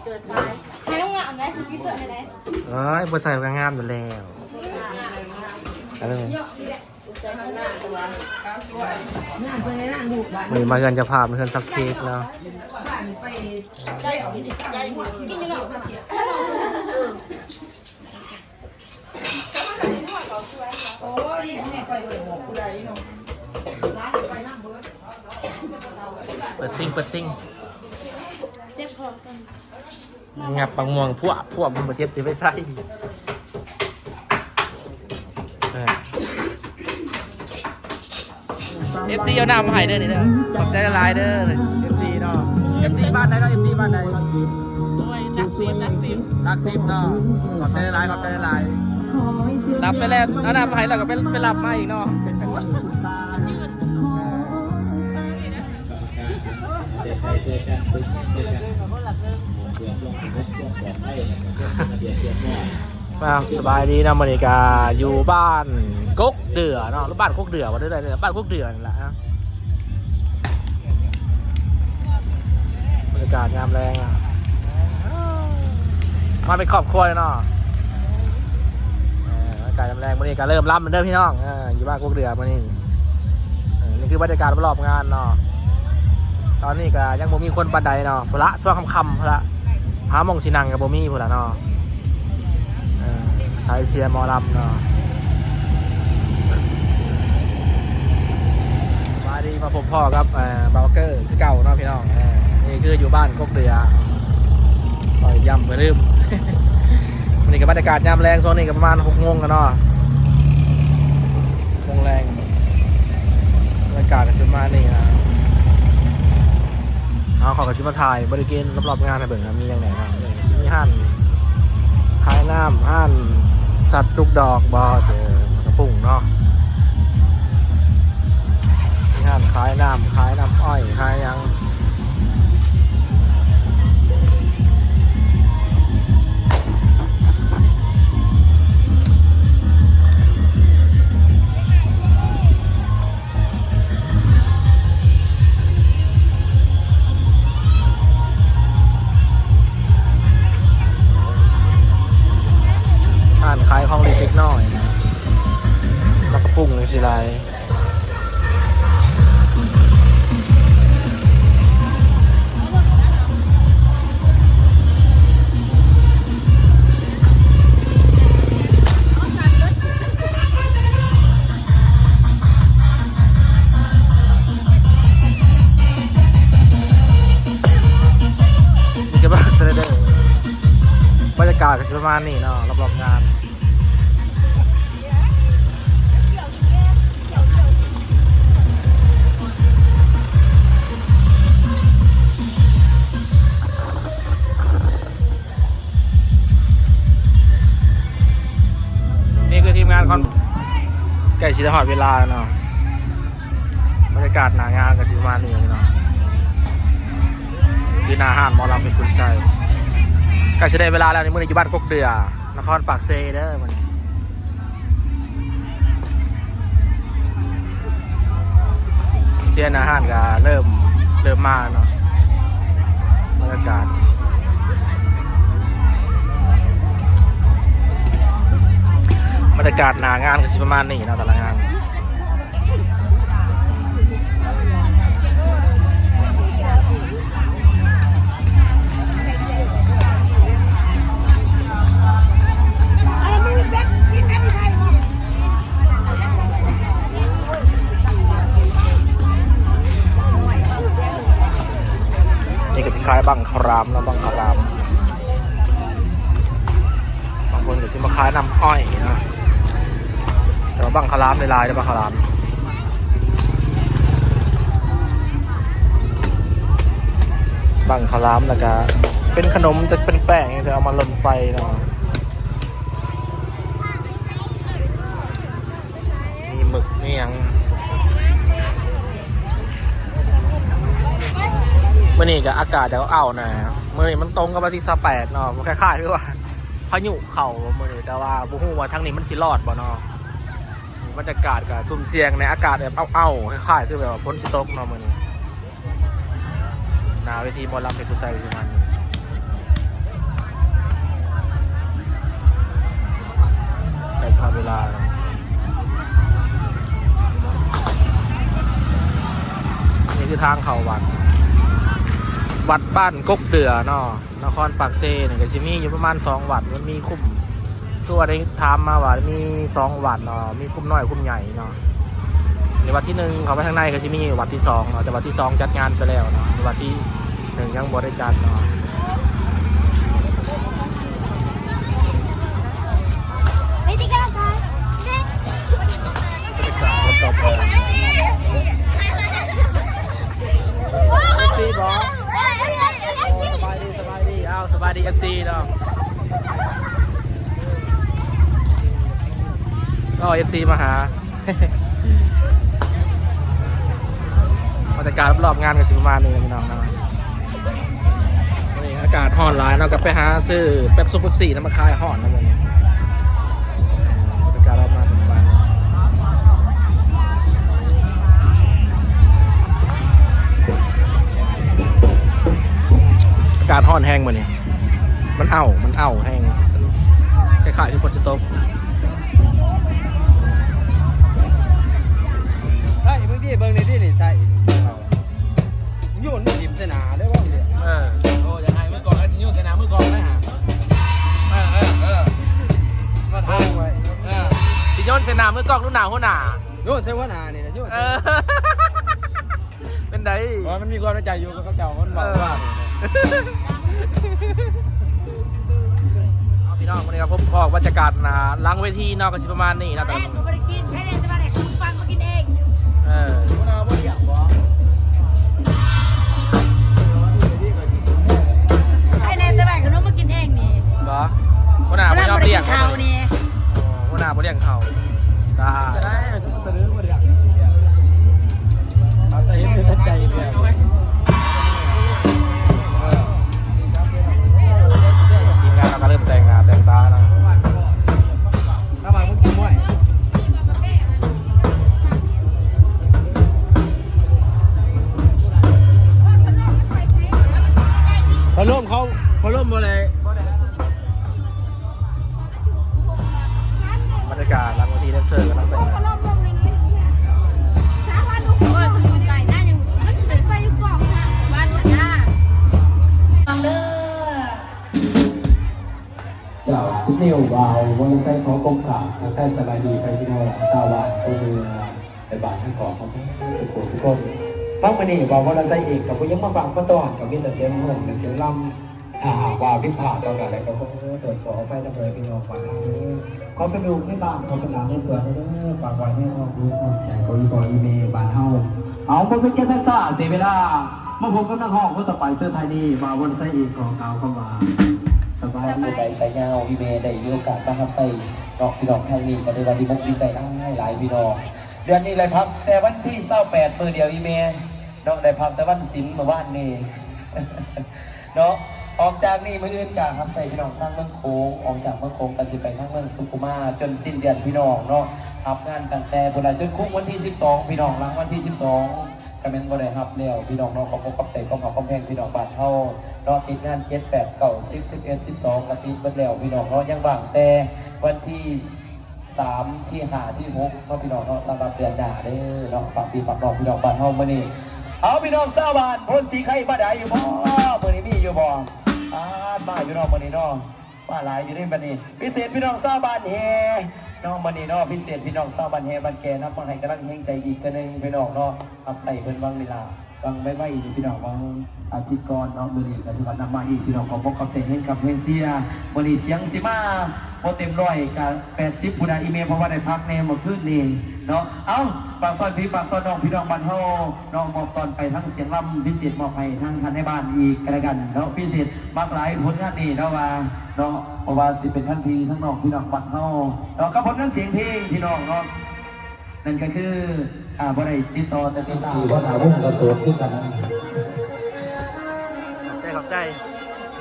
ໃຫ້ງາມໄດ໋ ຊິຟິວເຕີແນວໃດ? ເອີຍ ບໍ່ໃສ່ກໍງາມຢູ່ແລ້ວ. ມື້ນີ້ມາເຮືອນເຈົ້າພາບ ມາເຮືອນສັກເຄ້ກເນາະ. ເປີດຊິງ ເປີດຊິງ. ຫຍັບບັກມ່ວງພວກ ພວກມັນບໍ່ເຈັບ ຊິໄປໃສ່. ເອີ ເອັຟຊີເອົານ້ຳມາໃຫ້ເດີນີ້ເດີ. ຂອບໃຈຫຼາຍໆເດີ ເອັຟຊີເນາະ. ເອັຟຊີບ້ານໃດເນາະ? ເອັຟຊີບ້ານໃດ? ໂອ້ຍ ຫຼັກສິບ ຫຼັກສິບ ຫຼັກສິບເນາະ. ຂອບໃຈຫຼາຍໆ ຂອບໃຈຫຼາຍໆ. ຮັບໄປແລ້ວ ເອົານ້ຳມາໃຫ້ແລ້ວກໍໄປ ໄປຮັບມາອີກເນາະ. ອ້າວ ສະບາຍດີເນາະ. ມື້ນີ້ກະຢູ່ບ້ານກົກເດືອເນາະ ຫຼືບ້ານກົກເດືອບໍ່ໄດ້ ບ້ານກົກເດືອນີ້ແຫຼະ. ບັນຍາກາດຍາມແລງ ມາເປັນຄອບຄົວເລີຍເນາະ. ເອີ ບັນຍາກາດຍາມແລງ ມື້ນີ້ກະເລີ່ມລຳແລ້ວເດີພີ່ນ້ອງ. ເອີ ຢູ່ບ້ານກົກເດືອມື້ນີ້. ເອີ ນີ້ຄືບັນຍາກາດລອບໆງານເນາະ. ຕອນນີ້ກະຍັງບໍ່ມີຄົນປານໃດເນາະ ພຸ້ນລະ ຊ່ວງຄ່ຳໆ ພຸ້ນລະ ຫາໝ່ອງຊິນັ່ງກະບໍ່ມີພຸ້ນລະເນາະ. ເອີ ສາຍເຊຍໝໍລຳເນາະ. ສະບາຍດີ ມາພົບພໍ້ກັບ ເອີ ເບົາເກີຄືເກົ່າເນາະພີ່ນ້ອງ. ເອີ ນີ້ຄືຢູ່ບ້ານກົກເດືອ ຂ້ອຍຢ້ຳບໍ່ລືມ. ມື້ນີ້ກະບັນຍາກາດຍາມແລງ ຊ່ວງນີ້ກະປະມານຫົກໂມງແລ້ວເນາະ ຫົກໂມງແລງ. ບັນຍາກາດກະຊິປະມານນີ້ນະ. ເອົາ ຂ້ອຍກະຊິມາຖ່າຍບໍລິເວນລອບໆງານໃຫ້ເບິ່ງ ມີຫຍັງແດ່ເນາະ. ເອີ ຊິມີຮ້ານຂາຍນ້ຳ ຮ້ານສັດລູກດອກບໍ່ ເອີ ກະປຸ້ງເນາະ. ມີຮ້ານຂາຍນ້ຳ ຂາຍນ້ຳອ້ອຍ ຂາຍຫຍັງ. ຮ້ານຂາຍຂອງເລັກເລັກນ້ອຍ ໝາກກະປຸ້ງຈັ່ງຊີ້ຫຼາຍ. ນີ້ກະບ້ານສະເດ ບັນຍາກາດກະຊິປະມານນີ້ເນາະ ລອບໆງານ. ນີ້ຄືທີມງານຄອນ ໃກ້ຊິໄດ້ຮອດເວລາແລ້ວເນາະ. ບັນຍາກາດໜ້າງານກະຊິປະມານນີ້ເນາະ ຢູ່ໜ້າຮ້ານໝໍລຳເພັດຄຸນໄຊ. ໃກ້ຊິໄດ້ເວລາແລ້ວ ນີ້ມື້ນີ້ຢູ່ບ້ານກົກເດືອ ນະຄອນປາກເຊເດີມື້ນີ້. ເຊຍໜ້າຮ້ານກະເລີ່ມ ເລີ່ມມາເນາະ. ບັນຍາກາດ ບັນຍາກາດໜ້າງານກະຊິປະມານນີ້ເນາະ ແຕ່ລະງານ. ນີ້ກະຊິຂາຍບັ້ງເຂົ້າຫຼາມເນາະ ບັ້ງເຂົ້າຫຼາມ. ບາງຄົນກະຊິມາຂາຍນ້ຳອ້ອຍເນາະ ແຕ່ວ່າບັ້ງເຂົ້າຫຼາມຫຼາຍໆເດີ ບັ້ງເຂົ້າຫຼາມ ບັ້ງເຂົ້າຫຼາມ ແລ້ວກະເປັນຂະໜົມ ຈະເປັນແປ້ງ ຈະເອົາມາລົນໄຟເນາະ. ມີໝຶກມີຫຍັງ. ມື້ນີ້ກະອາກາດຈະອ້າວໆແດ່ ມື້ນີ້ມັນຕົງກັບວັນທີຊາວແປດເນາະ ຄ້າຍໆຄືວ່າພາຍຸເຂົ້າມື້ນີ້ ແຕ່ວ່າບໍ່ຮູ້ວ່າທາງນີ້ມັນຊິລອດບໍ່ເນາະ. ບັນຍາກາດກະຊຸ່ມສ່ຽງແດ່ ອາກາດແບບອ້າວໆ ຄ້າຍໆຄືແບບວ່າຝົນຊິຕົກເນາະມື້ນີ້. ໜ້າເວທີໝໍລຳເພັດຄຸນໄຊປະມານນີ້. ທາງເຂົ້າວັດ ວັດບ້ານກົກເດືອເນາະ ນະຄອນປາກເຊນີ້ ກໍຊິມີຢູ່ປະມານສອງວັດ ມັນມີຄຸ້ມ ຄືວ່າໄດ້ຖາມມາວ່າມີສອງວັດເນາະ ມີຄຸ້ມນ້ອຍຄຸ້ມໃຫຍ່ເນາະ. ໃນວັດທີໜຶ່ງເຂົ້າໄປທາງໃນກໍຊິມີວັດທີສອງເນາະ ແຕ່ວັດທີສອງຈັດງານໄປແລ້ວເນາະ ວັດທີໜຶ່ງຍັງບໍ່ໄດ້ຈັດເນາະ. ເອັຟຊີບໍ? ສະບາຍດີ ສະບາຍດີ ອ້າວ ສະບາຍດີ ເອັຟຊີເນາະ. ກໍ ເອັຟຊີ ມາຫາ. ບັນຍາກາດລອບໆງານກໍຊິປະມານນີ້ແຫຼະ ພີ່ນ້ອງເນາະ. ມື້ນີ້ອາກາດຮ້ອນຫຼາຍເນາະ ກໍໄປຫາຊື້ແປັບຊົງ ເປັບຊີນຳມາຂາຍ ຮ້ອນນະມື້ນີ້. ບັນຍາກາດລອບງານປະມານນີ້ ອາກາດຮ້ອນແຮງມື້ນີ້ ມັນເອົ້າ ມັນເອົ້າແຮງ ມັນຄ້າຍໆຄືຝົນຊິຕົກ. ໄດ້ ເບິ່ງຕິ ເບິ່ງນີ້ຕິ ນີ້ໃສ່ ໂຍນຖິ້ມໃສ່ໜ້າເດ້ບໍ່ເດ? ເອີ ໂອ້ ຢາກໃຫ້ມືກອງ ໂຍນໃສ່ໜ້າມືກອງໄດ້ຫາ. ເອີ ເອີ ເອີ ມາຖ່າຍໄວ້ ເອີ ຊິໂຍນໃສ່ໜ້າມືກອງຫຼືໜ້າຫົວໜ້າ? ໂຍນໃສ່ຫົວໜ້ານີ້ແຫຼະ ໂຍນ. ເອີ ເປັນໃດ? ວ່າມັນມີຄວາມໃນໃຈຢູ່ກັບເຂົາເຈົ້າ ມັນເວົ້າ ເອີ ວ່າ ເອົາ ພີ່ນ້ອງ ມື້ນີ້ກໍພົບພໍ້ບັນຍາກາດ ອ່າ ຫຼັງເວທີເນາະ ກໍຊິປະມານນີ້ເນາະ. ຕອນນີ້ ແມ່ນ ບໍ່ໄດ້ກິນ ໃຜແນ່ ແຕ່ວ່າໄດ້ຂະໜົມປັງມາກິນເອງ. ເອີ ໃຜແນ່ ແຕ່ວ່າໄດ້ຂະໜົມມາກິນເອງນີ້ ບໍ່? ຫົວໜ້າບໍ່ຍອມລ້ຽງເຂົານີ້. ໂອ້ ຫົວໜ້າບໍ່ລ້ຽງເຂົາ ໄດ້ ຈະໄດ້ສະເໜີບໍ່ລ້ຽງ. ເອົາແຕ່ເຫັນເປັນໃຈເດີ ທີມງານເຮົາກໍເລີ່ມແຕ່ງໜ້າແຕ່ງຕາແລ້ວ. ພັດລົມເຂົາ ພັດລົມບໍ່ໄດ້ ບັນຍາກາດຫຼັງເວທີ ແດນເຊີກຳລັງແຕ່ງໜ້າ. ເຈົ້າ ສິບນິ້ວ ບ່າວ ວໍລະໄຊ ຂໍກົມກາບທັກທາຍສະບາຍດີພໍ່ແມ່ພີ່ນ້ອງຊາວບ້ານ ພໍ່ເມືອງ ແລະ ບ້ານທັງຂອບຂອງທຸກຜູ້ທຸກຄົນ. ມາມື້ນີ້ ບ່າວ ວໍລະໄຊ ເອງກໍບໍ່ຍັງມາຝາກມາຕ້ອນ ກໍມີແຕ່ສຽງຮ້ອງ ແລະ ສຽງລຳ. ຖ້າຫາກວ່າຜິດພາດປະການໃດກໍຂໍໂທດຂໍອະໄພນຳເດີພີ່ນ້ອງບ້ານເຮົາເດີ. ຂໍເປັນລູກໃນບ້ານ ຂໍເປັນຫຼານໃນສວນເດີ ຝາກໄວ້ໃນອ້ອມອົກອ້ອມໃຈຂອງອີ່ພໍ່ອີ່ແມ່ບ້ານເຮົາ. ເອົາ ບໍ່ເປັນການຊ້າເສຍເວລາ ມາພົບກັບນັກຮ້ອງຄົນຕໍ່ໄປ. ສຸດທ້າຍນີ້ ບ່າວ ວໍລະໄຊ ເອງຂໍກ່າວຄຳວ່າ ສະບາຍດີ. ໄປໄສຍາວ ອີ່ແມ່ໄດ້ມີໂອກາດມາຮັບໃຊ້ເນາະ ພີ່ນ້ອງທາງນີ້ ກໍໄດ້ວ່າດີອົກດີໃຈຫຼາຍໆ ພີ່ນ້ອງ. ເດືອນນີ້ໄດ້ພັກແຕ່ວັນທີຊາວແປດ ມື້ດຽວ ອີ່ແມ່ເນາະ ໄດ້ພັກແຕ່ວັນສິນມື້ວານນີ້. ເນາະ ອອກຈາກນີ້ມື້ອື່ນກະຮັບໃຊ້ພີ່ນ້ອງທາງເມືອງໂຂງ ອອກຈາກເມືອງໂຂງກະຊິໄປທາງເມືອງສຸຂຸມາຈົນສິ້ນເດືອນພີ່ນ້ອງເນາະ. ຮັບງານຕັ້ງແຕ່ພຸ້ນລະຈົນຄຸກວັນທີສິບສອງ ພີ່ນ້ອງ ຫຼັງວັນທີສິບສອງກະແມ່ນບໍ່ໄດ້ຮັບແລ້ວພີ່ນ້ອງເນາະ. ຂອບອົກຂອບໃຈຄວາມຮັກຄວາມແພງພີ່ນ້ອງບ້ານເຮົາເນາະ ຕິດງານເຈັດ ແປດ ເກົ້າ ສິບ ສິບເອັດ ສິບສອງກະຕິດເບິດແລ້ວພີ່ນ້ອງເນາະ. ຍັງວ່າງແຕ່ວັນທີ ສາມ ທີຫ້າ ທີຫົກເນາະ ພີ່ນ້ອງເນາະ ສຳລັບເດືອນໜ້າເດີເນາະ. ຝາກພີ່ຝາກນ້ອງ ພີ່ນ້ອງບ້ານເຮົາມື້ນີ້. ເອົາ ພີ່ນ້ອງຊາວບ້ານໂພນສີໄຄ ມາໄດ້ຢູ່ບໍ່? ມື້ນີ້ມີຢູ່ບໍ່? ອາດ ມາຢູ່ເນາະ ມື້ນີ້ເນາະ ມາຫຼາຍຢູ່ເດ້ບັດນີ້. ພິເສດພີ່ນ້ອງຊາວບ້ານແຮ່ເນາະ ມື້ນີ້ເນາະ ພິເສດພີ່ນ້ອງຊາວບ້ານແຮ່ບ້ານແກ່ນຳ ມາໃຫ້ກຳລັງແຮງໃຈອີກເທື່ອໜຶ່ງ ພີ່ນ້ອງເນາະ. ຮັບໃຊ້ເພິ່ນຫວັງເວລາ ຫວັງໄວໆນີ້ພີ່ນ້ອງ ຫວັງອາທິດກ່ອນເນາະ. ມື້ນີ້ກໍຖືວ່ານຳມາອີກ ພີ່ນ້ອງ ຂອບອົກຂອບໃຈແຮງກຳແຮງເຊຍ. ມື້ນີ້ສຽງຊິມາບໍ່ເຕັມຮ້ອຍ ກະແປດສິບພຸ້ນນະ ອີ່ແມ່ ເພາະວ່າໄດ້ພັກແດ່ເມື່ອຄືນນີ້ເນາະ. ເອົາ ຝາກຕ້ອນພີ່ຝາກຕ້ອນນ້ອງ ພີ່ນ້ອງບ້ານເຮົາເນາະ. ມອບຕ້ອນໄປທັງສຽງລຳ ພິເສດມອບໃຫ້ທາງທ່ານນາຍບ້ານອີກກໍແລ້ວກັນເນາະ. ພິເສດມັກຫຼາຍຜົນງານນີ້ເນາະ ວ່າເນາະ ບໍ່ວ່າຊິເປັນທັງພີ່ທັງນ້ອງ ພີ່ນ້ອງບ້ານເຮົາເນາະ ກັບຜົນງານສຽງເພງ ພີ່ນ້ອງເນາະ. ນັ້ນກໍຄື ອ່າ ບໍ່ໄດ້ຕິດຕໍ່ ແຕ່ຕິດຕາມ ທີ່ຫົວໜ້າວົງກໍໂສດຄືກັນ. ຂອບໃຈ ຂອບໃຈ.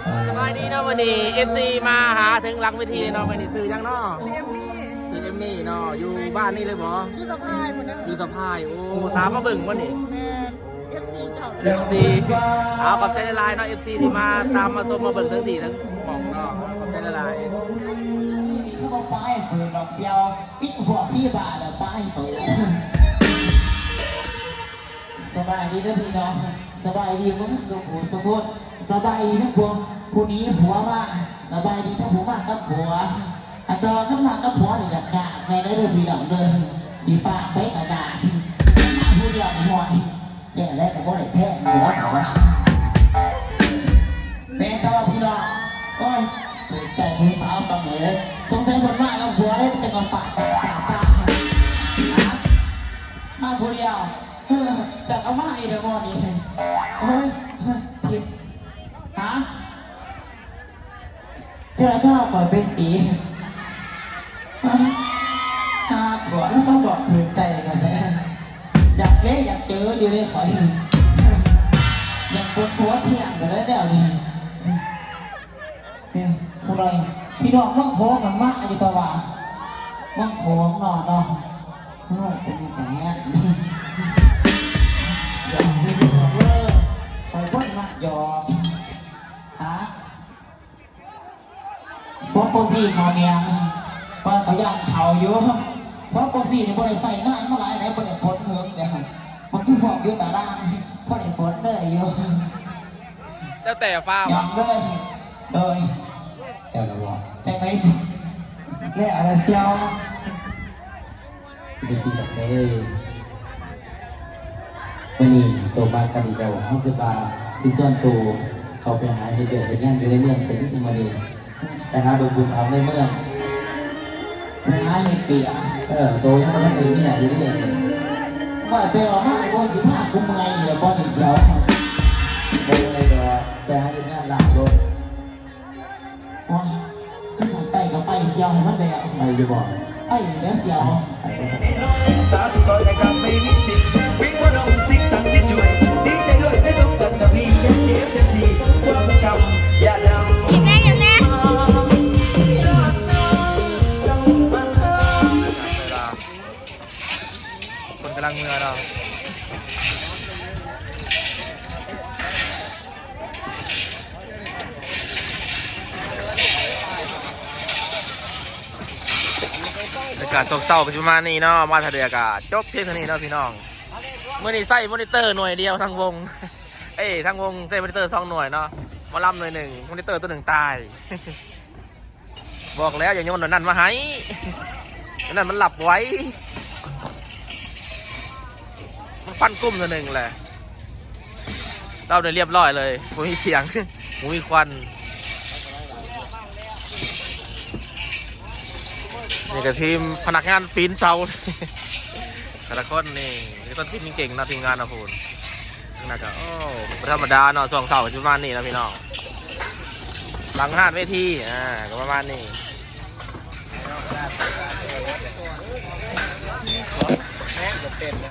ອ່າ ສະບາຍດີເນາະ ມື້ນີ້ເອັຟຊີມາຫາເຖິງຫຼັງເວທີເນາະ. ມື້ນີ້ຊື່ຫຍັງເນາະ? ຊື່ເອັມມີ. ຊື່ເອັມມີເນາະ ຢູ່ບ້ານນີ້ເລີຍບໍ່? ຢູ່ສະພາຍພຸ້ນເດີ. ຢູ່ສະພາຍ. ໂອ້ ຕາມມາເບິ່ງບໍ່ນີ້? ແມ່ນ ເອັຟຊີເຈົ້າ ເອັຟຊີ. ເອົາ ຂອບໃຈຫຼາຍໆເນາະ ເອັຟຊີ ທີ່ມາຕາມມາຊົມມາເບິ່ງເຖິງທີ່ເຖິງໝ່ອງເນາະ. ຂອບໃຈຫຼາຍໆ. ຄືບໍ່ໄປເປີດດອກສ່ຽວ ປິດພວກຜີບ້າແລ້ວໄປເປີດ. ສະບາຍດີເດີພີ່ນ້ອງ ສະບາຍດີເບິດສູ່ຜູ້ສູ່ຄົນ ສະບາຍດີທັງພວກຜູ້ໜີຜົວມາ ສະບາຍດີທັງຜູ້ມາກັບຜົວ ອັນຕອນຄັນມາກັບຜົວນີ້ຢາກຍາກແດ່ເດີພີ່ນ້ອງເດີ ຊິຝາກໄປກະຍາກ ມາຜູ້ດຽວນີ້ຫ້ວຍ ແທ້ແລ້ວກໍບໍ່ໄດ້ແທ້ຢູ່ແລ້ວເຂົາວ່າ ແມ່ນແຕ່ວ່າພີ່ນ້ອງ ໂອ້ຍ ຖືກໃຈຜູ້ສາວປານໃດເດ້ ສົງໄສເພິ່ນມາກັບຜົວເດ້ ຈັ່ງວ່າປາກປາກປາກປາກ ມາຜູ້ດຽວ ເອີ ຈັກເອົາມາອີກແລ້ວບໍ່ນີ້ ໂອ້ຍ ຜິດ ຫາ ເທື່ອເຈົ້າຂ້ອຍໄປສີ ຫາກວ່າ ແລ້ວເຂົາບອກຖືກໃຈກັນແທ້ ຢາກເລ ຢາກເຈີຢູ່ເດ້ຂ້ອຍ ຢາກປົດຫົວທ່ຽງກັນແລ້ວແນວນີ້ ນີ້ ຜູ້ໃດ ພີ່ນ້ອງເມືອງໂຂງມັນມາຢູ່ຕະຫວ່າ ເມືອງໂຂງເນາະ ເນາະ ໂອ້ຍ ເປັນຫຍັງກັນແທ້ ຢາກຢູ່ເດີ ຂ້ອຍບໍ່ໄດ້ມັກຫຍອກ ຫາ ພວກໂປຊີເຂົາແມ່ນ ຂ້ອຍກໍຢ້ານເຖົ້າຢູ່ ພວກໂປຊີນີ້ບໍ່ໄດ້ໃຊ້ງານມາຫຼາຍແລ້ວ ບໍ່ໄດ້ຝົນເຫິງແລ້ວ ມັນຄືພວກຢູ່ຕາລາງ ພໍໄດ້ຝົນເລີຍຢູ່ ແລ້ວແຕ່ຟ້າຫວັງເລີຍ ໂດຍ ແລ້ວລະບໍ່ ຈັ່ງໃດຊິ ແລ້ວລະສ່ຽວ ຈັ່ງຊີ້ດອກເອີຍ ມື້ນີ້ໂຕມາກັນອີກແລ້ວ ເຮົາຄິດວ່າຊິຊວນໂຕເຂົ້າໄປຫາເຮັດວຽກເຮັດງານຢູ່ໃນເມືອງຊະອີກມື້ນີ້ ໄປຫາເບິ່ງຜູ້ສາວໃນເມືອງ ໄປຫາເຮັດວຽກ ເອີ ໂຕຍັງບໍ່ທັນໄດ້ເມຍຢູ່ເດ້ ວ່າໄປເວົ້າມາ ໂອ້ຍ ຊິພາກູເມື່ອຍນີ້ແຫຼະ ບໍ່ໄດ້ສຽວ ບໍ່ເມື່ອຍດອກ ໄປຫາເຮັດງານລ້າງລົດ ໂອ້ຍ ຄັນໃຫ້ໄປກໍໄປ ສຽວໃຫ້ມັນແດ່ ໄປຢູ່ບໍ່ ໄປແລ້ວສຽວ ສາທຸ ຂໍໃຫ້ສັກໄປມີສິດ ວິງບໍ່ນອງສິກສັງສິຊ່ວຍ ດີໃຈດ້ວຍໄປສົມກັນກັບພີ່ ຢ່າເຈັບຈັ່ງຊີ້ ຄວາມຊ້ຳຢ່າດຳ ອີກແນ່ ອີກແນ່ ຄົນກຳລັງເມືອເນາະ ບັນຍາກາດຊ່ວງເຊົ້າກໍຊິປະມານນີ້ເນາະ ມາທ່າເຮືອກໍຈົບພຽງເທົ່ານີ້ເນາະພີ່ນ້ອງ ມື້ນີ້ໃຊ້ມໍນິເຕີໜ່ວຍດຽວທັງວົງ ເອີຍ ທັງວົງໃຊ້ມໍນິເຕີສອງໜ່ວຍເນາະ ໝໍລຳໜ່ວຍໜຶ່ງ ມໍນິເຕີຕົວໜຶ່ງຕາຍ ບອກແລ້ວຢ່າໂຍນໜ່ວຍນັ້ນມາໃຫ້ ອັນນັ້ນມັນຫຼັບໄວ ມັນຄວັນກຸ້ມເທື່ອໜຶ່ງແຫຼະ ລອບນີ້ລຽບຮ້ອຍເລີຍ ບໍ່ມີສຽງ ບໍ່ມີຄວັນ ນີ້ກໍທີມພະນັກງານປີນເສົາ ແຕ່ລະຄົນນີ້ ມີຄົນປີນເກັ່ງເນາະ ທີມງານເຮົາພຸ້ນ ທາງນັ້ນກໍ ໂອ້ ບໍ່ທຳມະດາເນາະ ຊ່ວງເຊົ້າກໍຊິປະມານນີ້ລະພີ່ນ້ອງ ຫຼັງຮ້ານເວທີ ອ່າ ກໍປະມານນີ້